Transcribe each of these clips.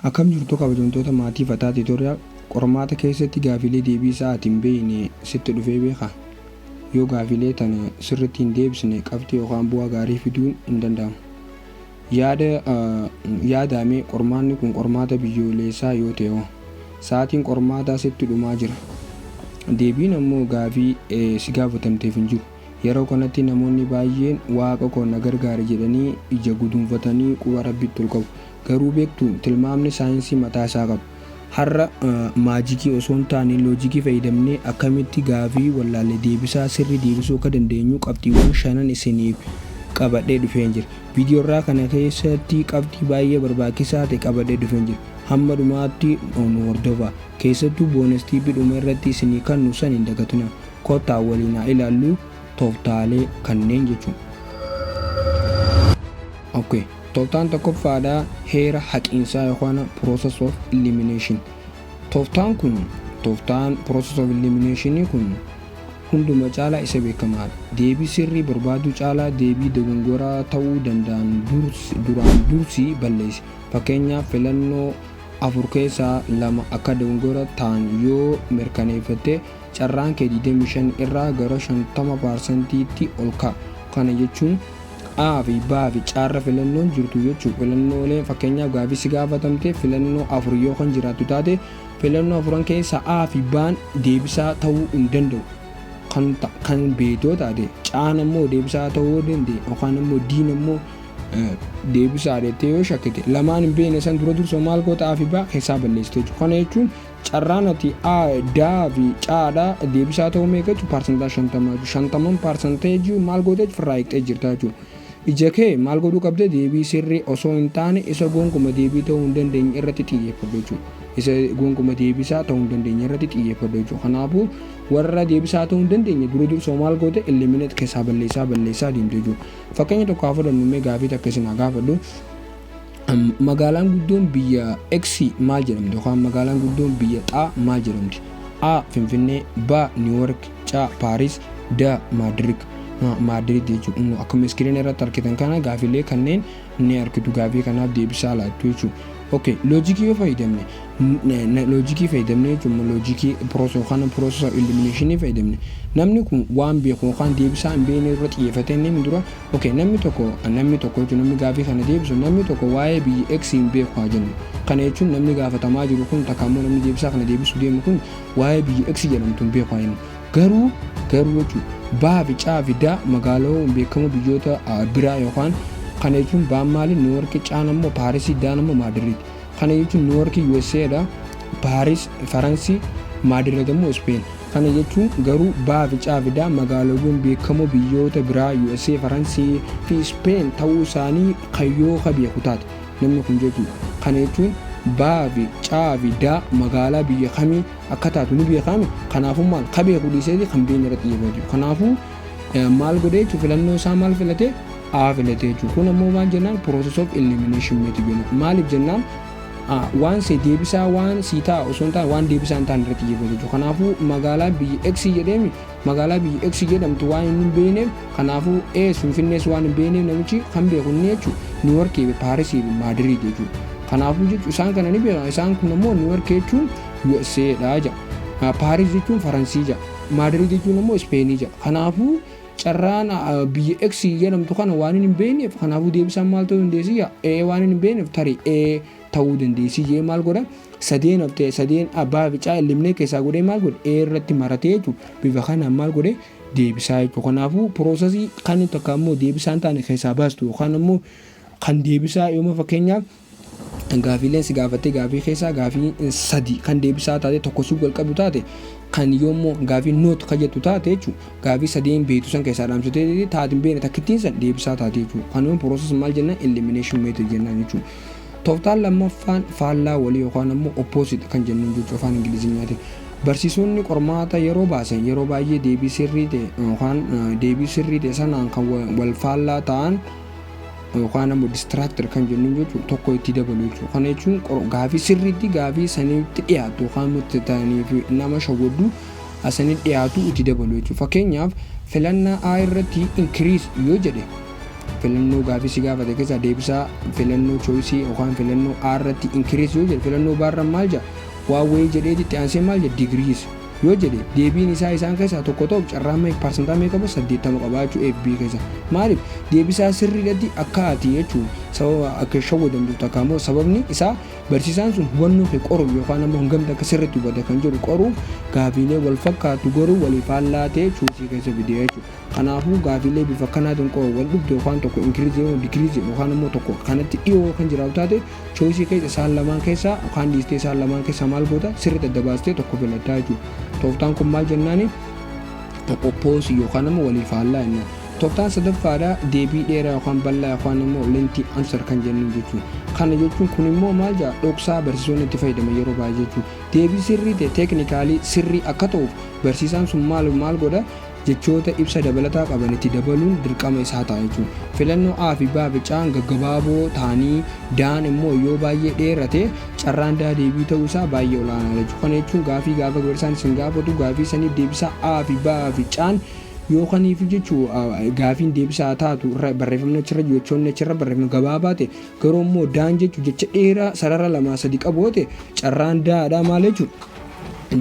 Akkam jirtu, kabajamtoota maatii Fataa Tutorial? Qormaata keessatti gaafilee deebii isaa ati hin beekne sitti dhufee beekaa? Yoo gaafilee tana sirriitti hin deebisne, qabxii yookaan bu'aa gaarii fiduun hin danda'amu. Yaada yaadame, qormaanni kun qormaata biyyoolessaa yoo ta'e hoo? Sa'aatiin qormaataa sitti dhumaa jira. Deebiin ammoo gaafii si gaafatamteef hin jiru. Yeroo kanatti namoonni baay'een "Waaqa koo na gargaari" jedhanii ija guduunfatanii quba Rabbitti ol qabu. Garuu beektuu, tilmaamni saayinsii mataa isaa qaba. Har'a maajikii osoo hin taane loojikii fayyadamnee akkamitti gaafii wallaalle deebisaa sirrii deebisuu akka dandeenyu qabxiiwwan shanan isiniif qabadhee dhufeen jira. Viidiyoo irraa kana keessatti qabxii baay'ee barbaachisaa ta'e qabadhee dhufeen jira. Hamma dhumaatti nu hordofaa. Keessattuu bonus tip dhuma irratti isinii kannu san hin dagatinaa. Kottaa waliin haa ilaallu tooftaalee kanneen jechuudha. Okay. Tooftaan tokkoffaadha heera haqiinsaa yookaan process of elimination. Tooftaan kun, tooftaan process of elimination kun hunduma caalaa isa beekamaadha. Deebii sirrii barbaaduu caalaa deebii dogongoraa ta'uu danda'an duraan dursii balleessi. Fakkeenyaaf, filannoo afur keessaa lama akka dogongora ta'an yoo mirkaneeffatte, carraan kee 25 irraa gara 50 paarsantiitti ol ka'a. Kana jechuun A fi B fi C irra filannoon jirtu jechuudha. Filannooleen, fakkeenyaaf, gaafii si gaafatamte filannoo afur yoo kan jiraattu taate, filannoo afuran keessaa A fi B'n deebisaa ta'uu hin danda'u. Kan beektoo taate, C'n ammoo deebisaa ta'uu danda'e yookaan ammoo D'n ammoo deebisaa jettee yoo shakkite, lamaan hin beekne san dura dursoo maal goota? A fi B keessaa balleessite jechuudha. Kana jechuun carraan ati A, D fi C dha deebisaa ta'uu meeqa jechuudha? Paarsantaa 50 jechuudha. 50 paarsanteejii maal goote jechuudha? Irraa hiiktee jirta jechuudha. Ija kee maal godhuu qabde? Deebii sirrii osoo hin taane isa gonkuma deebii ta'uu hin dandeenye irratti xiyyeeffadhu jechuudha. Isa gonkuma deebisaa ta'uu hin dandeenye irratti xiyyeeffadhu jechuudha. Kanaafuu warra deebisaa ta'uu hin dandeenye dura dursoo maal goote? Eliminate, keessaa balleessaa balleessaa deemte jechuudha. Fakkeenya tokko haa fudhannu. Mee gaafii takka isin haa gaafadhu. Magaalaan guddoon biyya X maal jedhamti yookaan magaalaan guddoon biyya X maal jedhamti? A. Finfinnee, B. New York, C. Paaris, D. Maadrid. Maadrid jechuudha. Akkuma iskiriina irratti argitan kana gaafiilee kanneen ni argitu, gaafii kanaaf deebisaa laattu jechuudha. Okay, loojikii yoo fayyadamne, loojikii fayyadamne jechuun loojikii process yookaan process of elimination fayyadamne, namni kun waan beeku yookaan deebisaa hin beekne irra xiyyeeffatee inni dura, okay, namni tokko jechuun namni gaafii kana deebisu, namni tokko waa'ee biyya X hin beeku haa jennu. Kana jechuun namni gaafatamaa jiru kun takka immoo namni deebisaa kana deebisuu deemu kun waa'ee biyya X jedhamtu hin beeku haa jennu. Garuu jechuun B fi C fi D magaalaa beekamoo biyyoota biraa yookaan, kana jechuun B'n maali? New York, C'n ammoo Paarisii, D'n ammoo Maadriid. Kana jechuun New York USA dha, Paaris Faransii, Maadriid ammoo Spain. Kana jechuun garuu B fi C fi D magaalaawwan beekamoo biyyoota biraa USA, Faransii fi Spain ta'uu isaanii kayyoo ka beeku taate namni kun jechuudha. Kana jechuun B fi C fi D magaalaa biyya kamii akka taatu ni beekame. Kanaafuu maal ka beeku dhiiseeti kan beekne irratti xiyyeeffatu. Kanaafuu maal godhee jechuun filannoo isaa maal filate? A filate jechuudha. Kun ammoo maal jennaan? Process of elimination method jenna. Maaliif jennaan, waan si deebisaa waan si ta'a osoo hin taane waan deebisaa hin taane irratti xiyyeeffatu jechuudha. Kanaafuu magaalaa biyya X jedheemi, magaalaa biyya X jedhamtu waan hin beekneef, kanaafuu A Finfinnees waan hin beekneef, namichi kan beeku inni jechuudha New York fi Paarisii fi Maadriid jechuudha. Kanaafuu jechuun isaan kana ni beekan. Isaan kun ammoo New York jechuun USA dha jedha. Paaris jechuun Faransii jedha. Maadriid jechuun ammoo Ispeenii jedha. Kanaafuu carraan biyya X jedhamtu kana waan hin beekneef, kanaafuu deebisaan maal ta'uu dandeessi? A waan hin beekneef tarii A ta'uu dandeessi jee maal godha? Sadeen haftee sadeen abbaa fi caa eliminate keessaa godhee maal godhe? A irratti maratee jechuudha. Bifa kanaan maal godhe? Deebisaa jechuudha. Kanaafuu processii kan takka ammoo deebisaa hin taane keessaa baastu yookaan ammoo kan deebisaa yooma, fakkeenyaaf, gaafiileen si gaafattee gaafii keessaa gaafii sadi kan deebisaa taate, tokko si wal qabu taate, kan yoommoo gaafii not ka jettu taate jechuudha. Gaafii sadeen beektu san keessaa dhaamsitee taate hin beekne takkittiin san deebisaa taate jechuudha. Kanaafuu process maal jennaan? Elimination method jennaan jechuudha. Tooftaan lammaffaan faallaa walii yookaan ammoo opposite kan jennuun jechuudha afaan Ingilizinyaatiin. Barsiisonni qormaata yeroo baasan yeroo baay'ee deebii sirrii ta'e yookaan deebii sirrii ta'e sanaan kan wal faallaa ta'an yookaan ammoo distractor kan jennuun jechuudha tokko itti dabalu jechuudha. Kana jechuun gaafii sirriitti gaafii sanitti dhiyaatu yookaan immoo ta'aniif nama shawwaddu asanii dhiyaatu itti dabalu jechuudha. Fakkeenyaaf, filannaa A irratti increase yoo jedhe, Filannoo gaafii si gaafate keessaa deebisaa filannoo choice yookaan filannoo A irratti increase yoo jedhe, filannoo B irra maal jedha? Waan wayii jedheeti itti aansee maal jedha? Decrease yoo jedhe, deebiin isaa isaan keessaa tokko ta'uuf carraa meeqa, parsantaa meeqa qaba? 80 qaba jechuu FB keessa. Maaliif? Deebisaa sirriidhatti akka ati jechuun sababa akka shawwadamtu takka immoo sababni isaa barsiisaan sun hubannoo kee qoruuf yookaan ammoo hangamta akka sirriitti hubate kan jedhu qoruuf gaafiilee wal fakkaatu garuu walii faallaa ta'e choice keessa fidee jechuudha. Kanaafuu gaafiilee bifa kanaatiin qoru wal dhufte yookaan tokko increase yoo decrease yookaan immoo tokko kanatti dhiyoo kan jiraatu taate, choice keessa isaan lamaan keessaa yookaan dhiistee isaan lamaan keessaa maal goota? Sirriitti adda baastee tokko filattaa jechuudha. Tooftaan kun maal jennaani? Opposite yookaan immoo walii faallaa jennaan. Tooftaan sadaffaadha deebii dheeraa yookaan bal'aa yookaan immoo lengthy answer kan jennu jechuudha. Kana jechuun kun immoo maal jedha? Dhoksaa barsiisonni itti fayyadaman yeroo baay'ee jechuudha. Deebii sirrii ta'e technically sirrii akka ta'uuf barsiisaan sun maal maal godha? Jechoota ibsa dabalataa qaban itti dabaluun dirqama isaa ta'a jechuudha. Filannoo A fi B fi C'n gaggabaaboo ta'anii D'n immoo yoo baay'ee dheerate, carraan D deebii ta'uu isaa baay'ee olaanaadha jechuudha. Kana jechuun gaafii gaafa barsiisaan isin gaafatu gaafii saniif deebisaa A fi B fi C'n yookaniif jechuu gaafiin deebisaa taatu barreeffamni achirra jechoonni achirra barreeffamni gabaabaa ta'e, garuu immoo D'n jechuu jecha dheeraa sarara lamaa sadi qabu yoo ta'e, carraan D'dha maal jechuudha,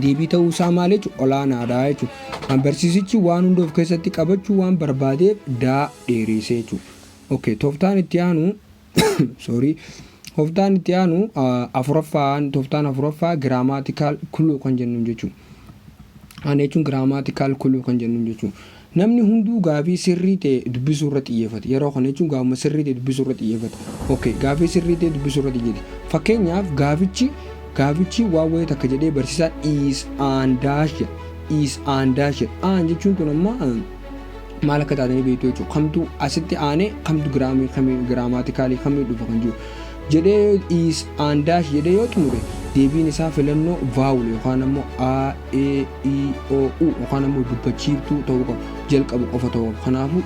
deebii ta'uu isaa maal jechuudha, olaanaadha jechuudha. Barsiisichi waan hunda of keessatti qabachuu waan barbaadeef D dheereessee jechuudha. Okay, tooftaan itti aanu, sorry, tooftaan itti aanu afuraffaan, tooftaan afuraffaa grammatical clue kan jennu jechuudha. Kana jechuun grammatical clue kan jennu jechuudha. Namni hunduu gaafii sirrii ta'e dubbisuu irra xiyyeeffata. Yeroo kana jechuun gaafuma sirrii ta'e dubbisuu irra xiyyeeffata. Okay, gaafii sirrii ta'e dubbisuu irra xiyyeeffata. Fakkeenyaaf gaafichi waan wayii takka jedhee barsiisaan is an dash jedha. Is an dash jedha. An jechuun tun amma maal akka taatanii beektu jechuudha. Kamtu asitti aanee kamtu giraamii kamii grammatically kamii dhufa kan jiru. Jedhee is an dash jedhee yoo xumure, deebiin isaa filannoo vowel yookaan ammoo a, e, i, o, u yookaan ammoo dubbachiiftuu ta'uu qaba. Jalqabu qofa ta'uu qaba. Kanaafuu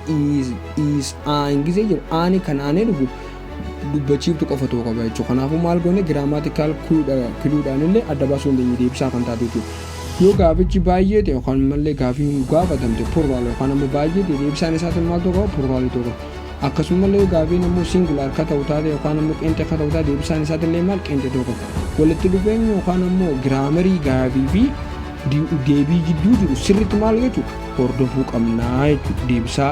is an gisee jiru ani kan aanee dhufu dubbachiiftu qofa ta'uu qaba jechuudha. Kanaafuu maal goone? Grammatical cluedhaan illee adda baasuu dandeenya deebisaa kan taatu jechuudha. Yoo gaafichi baay'ee ta'e yookaan mallee gaafii gaafatamte plural yookaan ammoo baay'ee ta'e, deebisaan isaatiin maal ta'uu qaba? Plural ta'uu qaba. Akkasumallee yoo gaafiin ammoo singular akka ta'u taate yookaan ammoo qeenxee akka ta'u taate, deebisaan isaatillee maal? Qeenxee ta'uu qaba. Walitti dhufeenya yookaan ammoo grammarii gaafii fi deebii gidduu jiru sirriitti maal jechuudha, hordofuu qabnaa jechuudha, deebisaa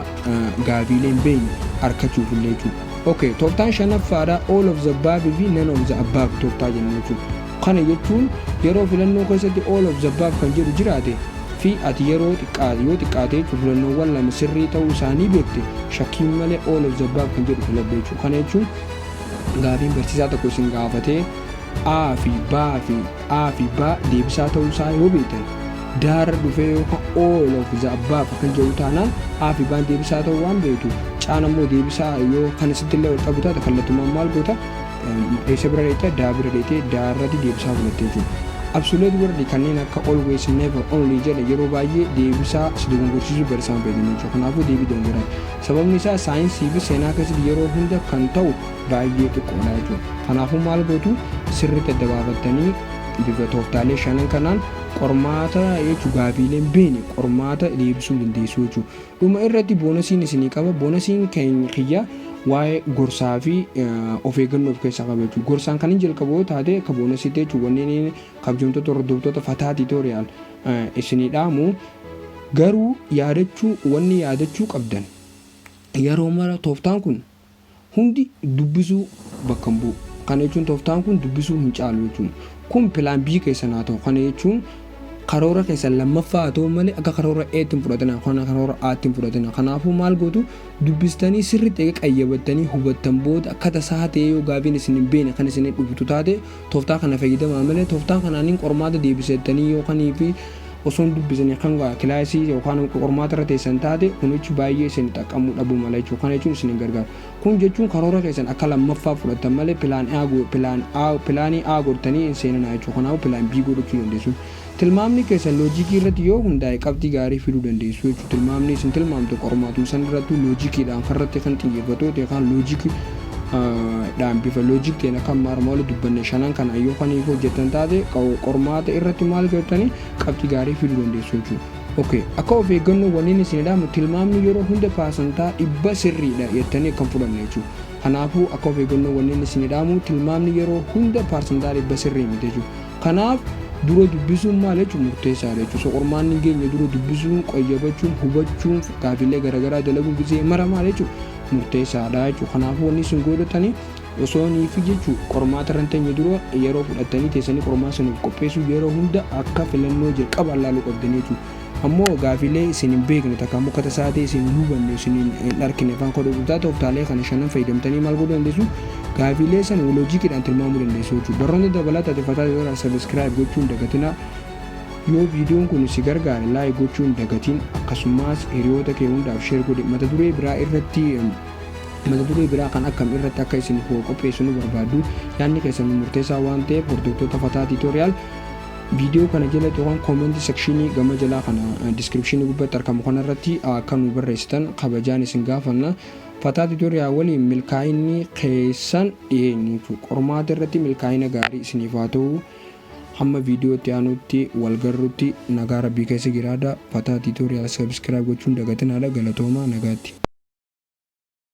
gaafiilee hin beekne argachuuf illee jechuudha. Okay, tooftaan shanaffaadha all of the above fi none of the above tooftaa jennu jechuudha. Kana jechuun yeroo filannoo keessatti all of the above kan jedhu jiraate fi ati yeroo xiqqaate yoo xiqqaate jechuun filannoowwan lama sirrii ta'uu isaanii beekte, shakkiin malee all of the above kan jedhu filadhu jechuudha. Kana jechuun gaafiin barsiisaa tokko isin gaafatee A fi B fi A fi B deebisaa ta'uu isaa yoo beektan, D'rra dhufee yookaan all of the above kan jedhu taanaan, A fi B'n deebisaa ta'uu waan beektu, C'n ammoo deebisaa yoo kan isitti illee wal qabu taate, kallattumaan maal goota? Eessa bira dheettee? D bira dheettee D'rratti deebisaa fudhattee jechuudha. Absolute word kanneen akka always, never, only jedha yeroo baay'ee deebisaa si dogongorsiisuu barsiisaan fayyadamu jechuudha. Kanaafuu deebii dogongoraati. Sababni isaa saayinsii fi seenaa keessatti yeroo hunda kan ta'u baay'ee xiqqoodha jechuudha. Kanaafuu maal gootu? Sirriitti adda baafattanii bifa tooftaalee shanan kanaan qormaata jechuun gaafiileen beene qormaata deebisuu dandeessu jechuudha. Dhuma irratti bonusiin isinii qaba. Bonusiin keenya kiyya waa'ee gorsaa fi of eeggannoo of keessaa qaba jechuudha. Gorsaan kan hin jalqabu yoo taate, akka bonusiitti jechuudha, wanneen kabajamtoota hordoftoota Fataa Tutorial isinii dhaamu garuu yaadachuu, wanni yaadachuu qabdan, yeroo mara tooftaan kun hundi dubbisuu bakka hin bu'u. Kana jechuun tooftaan kun dubbisuu hin caalu jechuudha. Kun plan B keessan haa ta'u. Kana jechuun karoora keessan lammaffaa haa ta'u malee akka karoora Eetti hin fudhatina yookaan karoora Aatti hin fudhatina. Kanaafuu maal gootu? Dubbistanii sirriitti eega qayyabattanii hubattan booda, akka tasaa ta'ee yoo gaafiin isin hin beekne kan isin dhuftu taate, tooftaa kana fayyadamaa malee tooftaa kanaan qormaata deebisettanii yookaan fi osoo hin dubbisanii kan kilaasii yookaan qormaata irra teessan taate, kunichi baay'ee isin xaqqamuu dhabuu mala jechuudha. Kana jechuun isin hin gargaaru. Kun jechuun karoora keessan akka lammaffaa fudhattan malee plan A plan A planii A godhatanii hin seeninaa jechuudha. Kanaafuu plan B godhachuu dandeessu. Tilmaamni keessan loojikii irratti yoo hundaa'e qabxii gaarii fiduu dandeessu jechuudha. Tilmaamni isin tilmaamtu qormaatuma san irratti loojikiidhaan karratti kan xiyyeeffatu ta'e kan loojikii dhaan bifa logic ta'een akka amma armaan olii dubbanne shanan kana yoo kan hojjettan taate, qormaata irratti maal gootanii? Qabxii gaarii fiduu dandeessu jechuudha. Okay, akka of eeggannoo wanni isin jedhamu, tilmaamni yeroo hunda 100% sirriidha jettanii kan fudhanne jechuudha. Kanaafuu akka of eeggannoo wanni isin jedhamu, tilmaamni yeroo hunda 100% sirrii miti jechuudha. Kanaaf dura dubbisuun maal jechuun murteessaadha jechuudha. So qormaanni keenya dura dubbisuun, qayyabachuun, hubachuun, gaafiilee garaagaraa dalaguun gisee mara maal jechuudha, murteessaadha jechuudha. Kanaafuu wanni isin godhatanii osoo niifi jechuun qormaata irra hin teenye dura yeroo fudhatanii teessanii qormaata sanaaf qopheessuu yeroo hunda akka filannoo jalqaba laaluu qabdanii jechuudha. Ammoo gaafiilee isin hin beekne takka ammoo akka tasaa ta'e isin hin hubanne, isin hin argine afaan kodhuu, tooftaalee kana shanan fayyadamtanii maal godhuu dandeessu? Gaafiilee sana loojikiidhaan tilmaamuu dandeessu jechuudha. Barnoota dabalataa fataa yeroo subscribe gochuun dagatinaa. Yoo viidiyoon kun si gargaare like gochuun dagatiin, akkasumas hiriyoota kee hundaaf share godhi. Mata duree biraa kan akkam irratti akka isin qopheessu nu barbaaddu, yaadni keessan murteessaa waan ta'eef, hordoftoota Fataa Tutorial, viidiyoo kana jalatti yookaan comment section gama jalaa kana description gubbaatti argamu kanarratti akka nu barreessitan kabajaan isin gaafanna. Fataa Tutorial waliin milkaa'inni keessan dhiyeenyi. Qormaata irratti milkaa'ina gaarii isiniif haa ta'u. Hamma viidiyoo itti aanutti wal garrutti nagaa rabbii keessa jiraadha. Fataa Tutorial subscribe gochuun dagatinaadha. Galatoomaa, nagaatti.